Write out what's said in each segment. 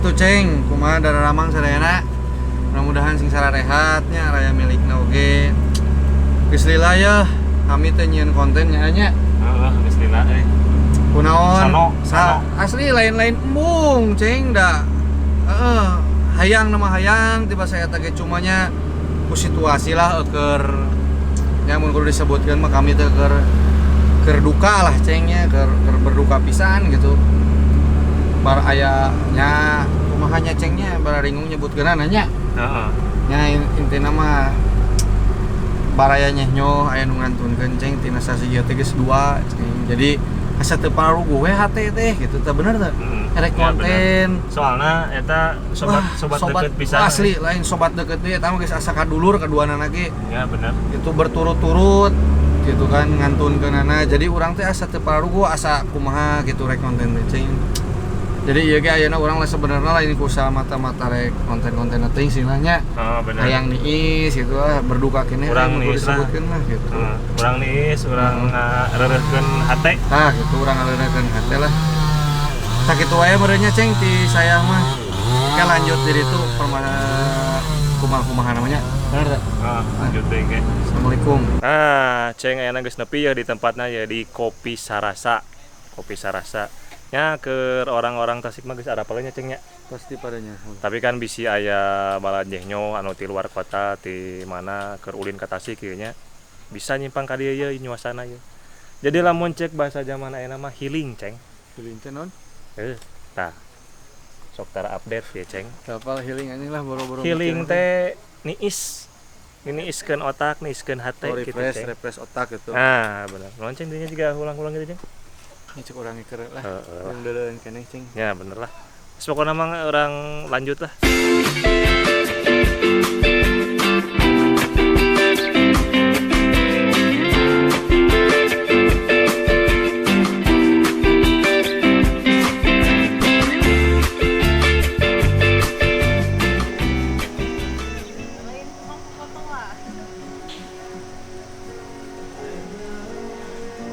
Sakitu ceng, kumaha dararamang sadayana. Mudah-mudahan sing sararehat nya raya milikna oge. Geus lila yeuh, kami teh nyieun konten nya nya. Heeh, geus lila euy. Kunaon? Sono, Sa sono. asli lain-lain embung ceng da. Heeh, hayang nama hayang tiba saya teh cumanya ku situasi lah keur nya mun kudu disebutkeun mah kami teh keur keur duka lah cengnya, keur keur berduka pisan gitu. Bar aya nya kumaha nya cengnya bararingung nyebutkeunana nya. Heeh. Nya intina mah baraya nyehnyoh aya nu ngantunkeun ceng tina sasi ieu teh geus dua ceng. Jadi asa teu paruguh we hate teh gitu teh bener teh. Erek Ya, konten. Soalna eta sobat Wah, sobat deket pisan. Asli lain sobat deket deui eta mah geus asa kadulur kaduanana ge. Ya bener. Itu berturut-turut gitu kan ngantunkeunana. Jadi urang teh asa teu paruguh asa kumaha gitu rek konten teh ceng. Jadi ieu ge ayeuna urang lah sebenarnya lain ku mata-mata rek konten-konten teuing sih lah nya. Heeh, bener. Hayang niis gitu lah berduka kene Urang aya nu niis lah. disebutkeun lah gitu. Heeh, urang niis, urang ngareureurkeun hate. Tah gitu urang ngareureurkeun hate lah. Sakitu wae meureunnya ceng ti saya mah. Oke lanjut diri itu kumaha-kumaha namanya. Bener teh? Heeh, lanjut deui ge. Assalamualaikum. Nah, ceng ayeuna geus nepi ya di tempatna ya di Kopi Sarasa. Kopi Sarasa. Nya ke orang-orang Tasik mah geus arapal nya ceng nya. Pasti padanya. Tapi kan bisi aya balajehnya anu ti luar kota ti mana keur ulin ka Tasik ieu nya. Bisa nyimpang ka dieu ye nyuasana ye. Jadi lamun cek bahasa zaman ayeuna mah healing ceng. Healing teh naon? Tah. Sok tara update ye ceng. Kapal healing anjing lah boro-boro. Healing mikir. teh niis. Niiskeun otak, niiskeun hate Oh, gitu refresh, ceng. refresh otak gitu. Nah, bener. Naon ceng dinya juga ulang-ulang gitu ceng. Ini cek urang iker lah. Heeh. Yang deuleun keneh cing. Ya bener lah. Terus pokoknya mah orang lanjut lah.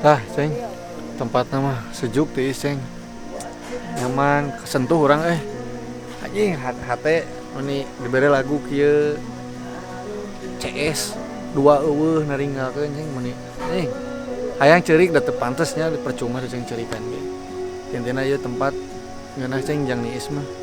Tah, ceng. Tempatnya mah sejuk tiis, ceng. Nyaman, kesentuh urang Anjing hate meni dibere lagu kieu CS 2 eueuh naringgalkeun ceng meni. Anjing. Hayang ceurik da teu pantes nya percuma ceng ceurikan ge. Intina ieu tempat ngeunah ceng jang niis mah.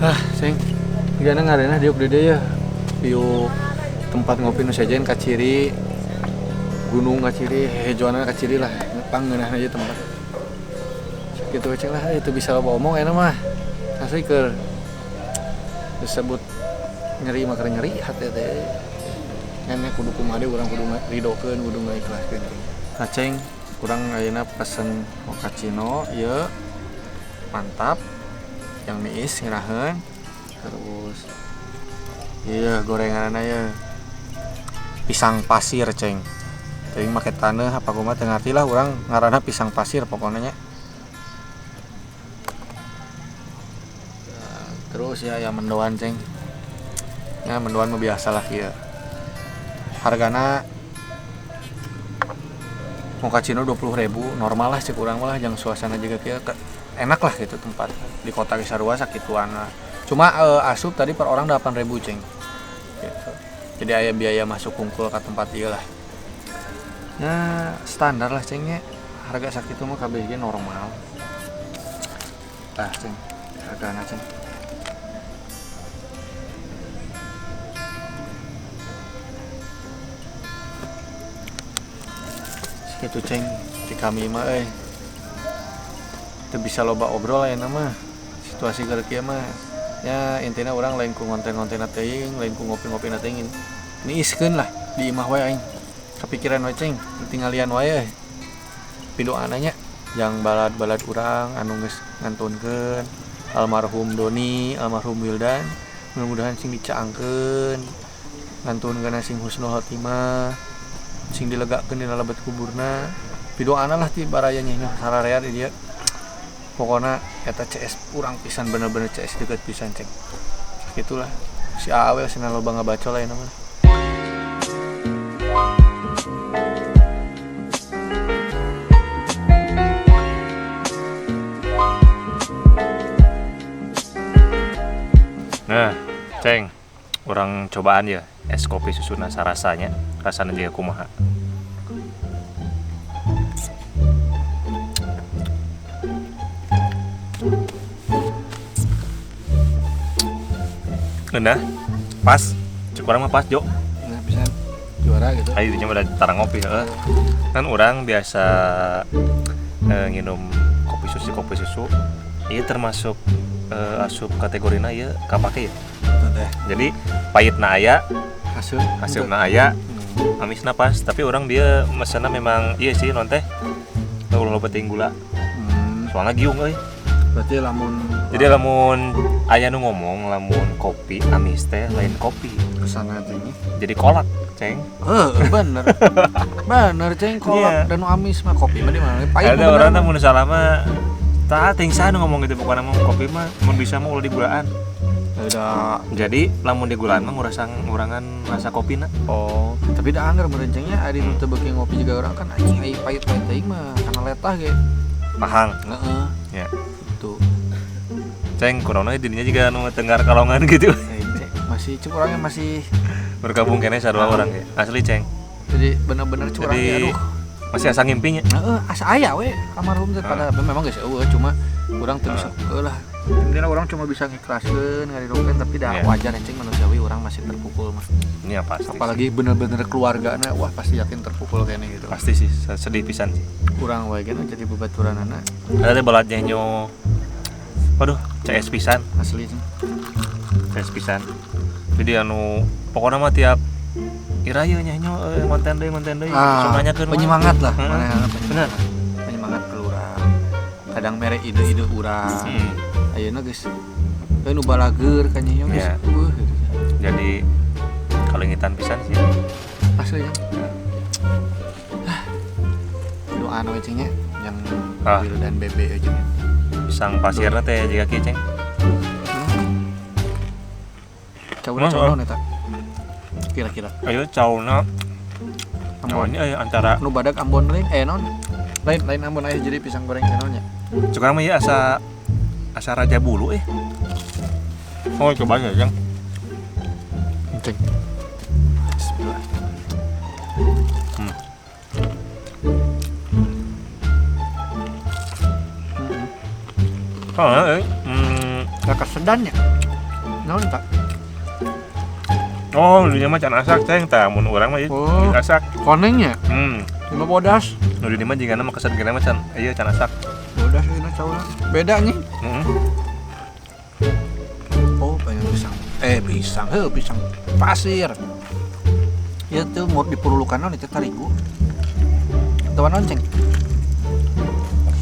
Ah, ceng. Gimana ngareunah diuk di dieu ya. View tempat ngopi nu sejen kaciri, gunung kaciri, hejoana kaciri lah. Pang ngeunah aja tempat. Sakitu we ceng lah, itu bisa loba omong enak mah. Asli keur disebut nyeri mah keur nyeri hate teh. Ngan kudu kumaha deui urang kudu ridokeun, kudu ngaikhlaskeun. Nah, ceng, kurang ayeuna pesen mochaccino ieu. Mantap. Yang niis ngeraheun. Terus iya gorenganna ya pisang pasir ceng. Teuing make taneuh apa kumaha teu ngarti lah urang ngaranna pisang pasir pokoknya nya. Terus ya yang mendoan ceng. Ya mendoan mah biasa lah kieu. Hargana mochaccino 20.000 normal lah cek urang mah lah jang suasana juga kieu enak lah gitu tempat di kota Cisarua sakituan lah. Cuma asup tadi per orang 8.000 ceng. Gitu. Jadi aya biaya masuk kungkul ke tempat ieu lah. Ya standar lah cengnya. Harga sakitu mah kabeh ge normal. Tah ceng, hargana ceng. Sakitu ceng di kami mah euy. Teu bisa loba obrol ayeuna mah. Situasi keur kieu mah ya intina urang lain ku ngonten-ngonten teuing, lain ku ngopi-ngopi teuing. Niiskeun lah di imah wae aing. Kepikiran wae ceng, tingalian wae euy. Pidoana nya yang balad-balad urang anu geus ngantunkeun almarhum Doni, almarhum Wildan, mudah-mudahan sing dicaangkeun, ngantunkeun sing husnul khotimah, sing dilegakeun dina lebet kuburna. Pidoana lah ti baraya nya sararea di dieu. Pokona eta CS urang pisan bener-bener CS deket pisan ceng. Gitulah. Si Awel sina loba ngabaco lah mah. Nah, ceng, orang cobaan ya es kopi susuna sarasanya, rasanya juga kumaha. Nah, pas, cek urang mah pas, Jo. Nah, bisa juara gitu. Ayo dinya udah tarang ngopi heeh. Kan orang biasa nginum kopi susu. Ieu termasuk asup kategorina ieu kapake ya. Jadi pahitna aya, hasilna aya, amisna pas, tapi orang dia mesenna memang iya sih non teh. Ulah loba teuing gula. Soalnya giung euy. Berarti lamun jadi lamun aya nu ngomong lamun kopi amis teh lain kopi. Kesana teh. Jadi kolak, ceng. Heeh, bener. Bener ceng kolak yeah. Dan nu amis mah kopi mah di mana? Pahit. Ada orang teh mun salah mah tah teuing saha nu ngomong gitu pokona mah kopi mah mun bisa mah ulah digulaan. Udah. Jadi lamun digulaan mah ngurangan rasa kopina. Oh, tapi da anggar merencengnya ari nu teu beuki ngopi juga orang kan anjing ai pahit-pahit teuing mah kana letah ge. Pahang. Heeh. Ya. Tuh. Ceng, corona dirinya juga nu tenggar kalongan gitu. Ceng, masih cek orangnya masih bergabung kene sarua orang ya. Asli ceng. Jadi bener-bener curangnya aduh. Masih asa ngimpinya. Heeh, asa aya we almarhum teh pada memang geus eueuh cuma urang teu bisa heuh lah. Intinya orang cuma bisa ngikhlaskeun, ngaridokeun tapi dah wajar ceng manusiawi orang masih terpukul mah. Iya pasti. Apalagi bener-bener keluargana wah pasti yakin terpukul kayaknya gitu. Pasti sih sedih pisan sih. Kurang wae kan jadi babaturanana. Ada teh balad nyo. Waduh, CS pisan asli sih. CS pisan. Jadi anu pokoknya mah tiap ira ieu nya nyo konten deui sok nanyakeun penyemangat lah. Bener. Penyemangat ke urang. Kadang mere ide-ide urang. Ayeuna geus nu balageur ka nyo geus eueuh gitu. Jadi kalengitan pisan sih. Asli ya. Doa we ceng nya yang Wil dan Bebe aja. Pisang pasirna teh jiga kieu ceng. Cauna cauna eta. Kira-kira. Ayo cauna. Ambon aya antara nu badak Ambon lain non. Lain Ambon aya jadi pisang goreng channelnya. Cukup mah ieu asa raja bulu eh. Oh, coba aja, Ceng. Ceng. Bismillah. Oh, kesedannya. Naon tak? Oh, dulunya mah can asak ceng, tah mun urang mah ieu asak. Konengnya? Lima bodas. Nu di mah jigana mah kesan gena mah can ieu can asak. Bodas ieu caula. Beda nih. Oh, banyak pisang. Pisang, heuh pisang pasir. Ieu teh mau diperlukan naon itu tarigu. Atawa naon ceng?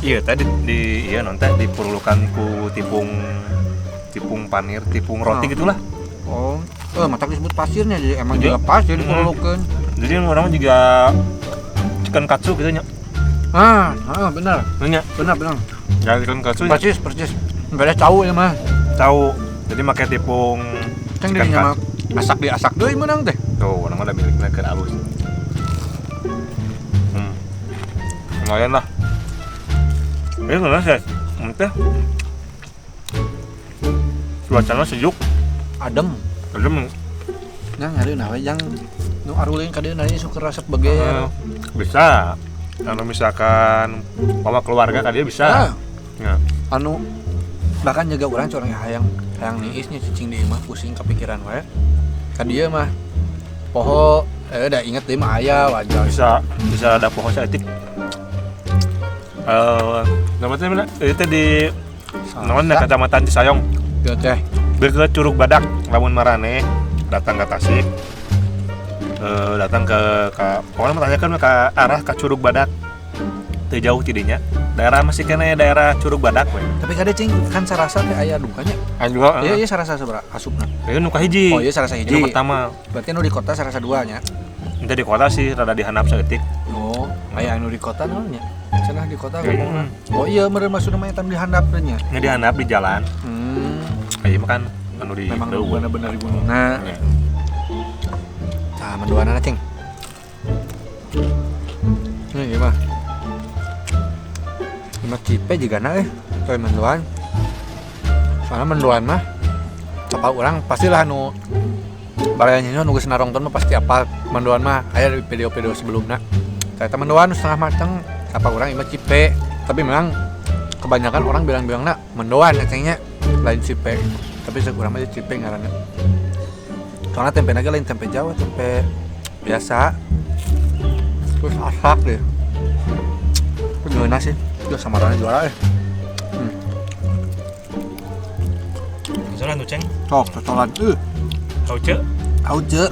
Iya tadi di iya non teh diperlukan ku tipung panir, tipung roti gitulah. Oh, matak disebut pasirnya jadi emang juga pasir diperlukan. Jadi orang juga chicken katsu gitu nya. Ah, benar. Nya. Benar. Ya chicken katsu. Persis. Beda cau ya mah. Cau. Jadi make tipung ceng dirinya mah asak diasak deui meunang teh. Tuh, urang mah da milikna keur alus. Lumayan lah. Ini benar sih, teh cuacanya sejuk, adem. Nah, ngari nah we jang nu aruleun ka dieu nanya suka resep beger. Bisa. Anu misalkan bawa keluarga ka dieu bisa. Ya. Anu bahkan juga urang curang hayang niisnya cicing di imah pusing kepikiran wae. Ka dieu mah poho udah inget deui mah aya wajar. Bisa ada poho saeutik. Namanya mana? Itu di naon Kecamatan Cisayong. Ieu teh. Deket Curug Badak, lamun marane datang ke Tasik. Datang ke pokoknya menanyakan ke arah ke Curug Badak. Teu jauh ti dinya. Daerah masih kena daerah Curug Badak we. Tapi kade cing kan sarasa teh aya dukanya. Aya juga. Iya iya sarasa sabaraha asupna. Ieu nu kahiji. Oh iya sarasa hiji. Nu pertama. Berarti nu di kota sarasa 2 nya. Ente di kota sih rada dihandap saeutik. Oh, aya anu di kota naon nya? Cenah di kota ngomongna. Oh iya meureun maksudna mah eta di handap teh nya. Nya di handap di jalan. Aya mah kan anu di memang bener-bener di gunungna. Tah mendoanana cing. Nih ieu mah. Mah cipe jigana coy mendoan. Soalnya mendoan mah apal urang pastilah nu baraya nyanyi nu geus narongton mah pasti apal mendoan mah aya di video-video sebelumna. Eta mendoan setengah mateng apa urang ieu mah cipe. Tapi memang kebanyakan orang bilang-bilangna mendoan ecengnya lain cipe. Tapi sekurang mah cipe ngaranna. Soalnya tempe lagi lain tempe Jawa, tempe biasa. Terus asak deh. Gimana sih? Itu samarana juara Cocolan tuh ceng. Sok cocolan. Auce. Auce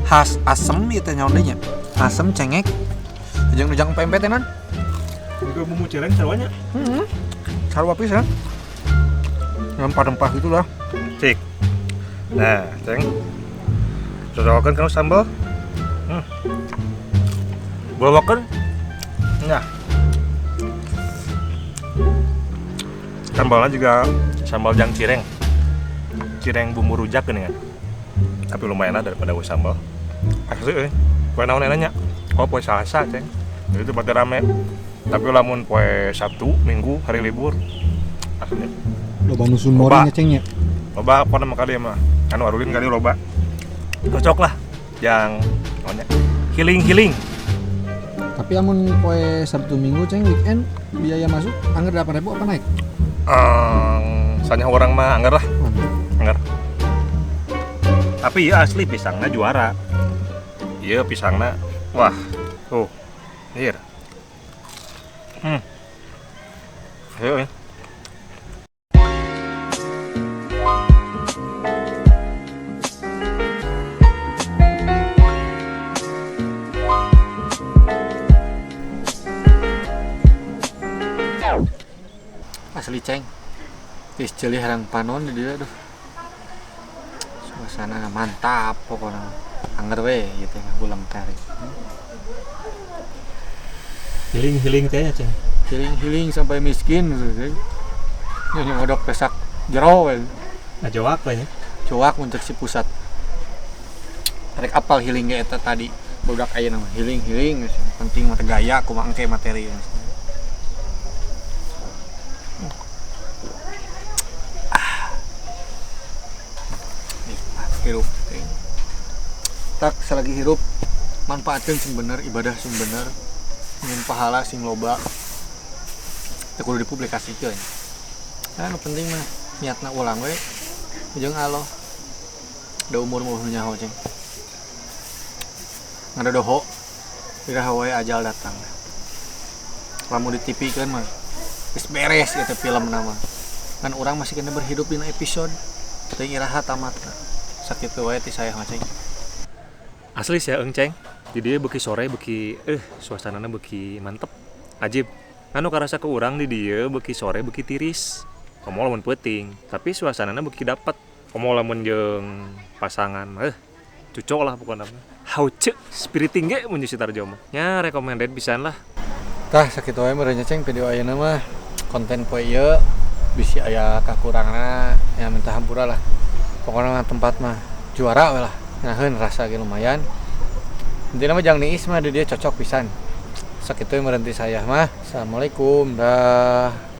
khas asem ieu teh nyaon deui nya. Asem cengek. Jeung nujang pempek teh nan. Juga bumbu cireng sarua nya. Heeh. Sarua pisan. Rempah-rempah gitulah. Cik. Nah, ceng. Cocokan kana sambal. Bawakeun. Nah. Sambalnya juga sambal jang cireng. Cireng bumbu rujak gini kan. Tapi lumayan lah daripada gue sambal. Asli poe naon enaknya? Oh, poe Salasa, ceng. Jadi itu pada rame. Tapi lamun poe Sabtu, Minggu, hari libur. Asli. Loba nu sunmori nya ceng nya. Loba apa nama kali mah. Anu arulin kali loba. Cocok lah yang naonnya healing-healing. Tapi amun poe Sabtu Minggu ceng weekend biaya masuk anggar 8.000 apa naik? Sanya orang mah anggar lah. Anggar. Tapi ya asli pisangnya juara. Iya pisangnya. Wah, tuh. Iya. Ayo ya. Asli ceng. Tis jeli herang panon di dia aduh. Suasana mantap pokoknya. Angger we ieu teh ngagulang teh. Healing-healing teh nya ceng. Healing-healing sampai miskin gitu ceng. Nya ngodok pesak jero we. Nah jawak we nya. Cuak untuk si pusat. Rek apal healing ge eta tadi. Budak ayeuna mah healing-healing penting mah gaya kumaha engke materi. Hirup tak selagi hirup manfaatkan sing bener ibadah sing bener ingin pahala sing loba teu kudu dipublikasikeun. Nah nu penting mah niatna ulang we jeung Allah da umur mah nyaho ceng ngadodoho iraha wae ajal datang lamun ditipikeun mah geus beres ieu teh filmna mah kan urang masih kena berhidup dina episode teu iraha tamatna. Sakit wae ti saya mah ceng. Asli sih eung ceng. Di dieu beuki sore beuki suasanana beuki mantep. Ajib. Anu karasa ke urang di dieu beuki sore beuki tiris. Komo lamun peuting, tapi suasanana beuki dapet. Komo lamun jeung pasangan cucok lah pokona mah. Hauce spiriting ge mun si Tarjo mah. Nya recommended pisan lah. Tah sakitu wae meureun nya ceng video ayeuna mah konten poe ieu bisi aya kakuranganna ya minta hampura lah. Pokoknya tempat mah juara lah, naheun rasa ge lumayan. Intinya mah jangan niis mah di dia cocok pisan. Sakitu merenti saya mah. Assalamualaikum dah.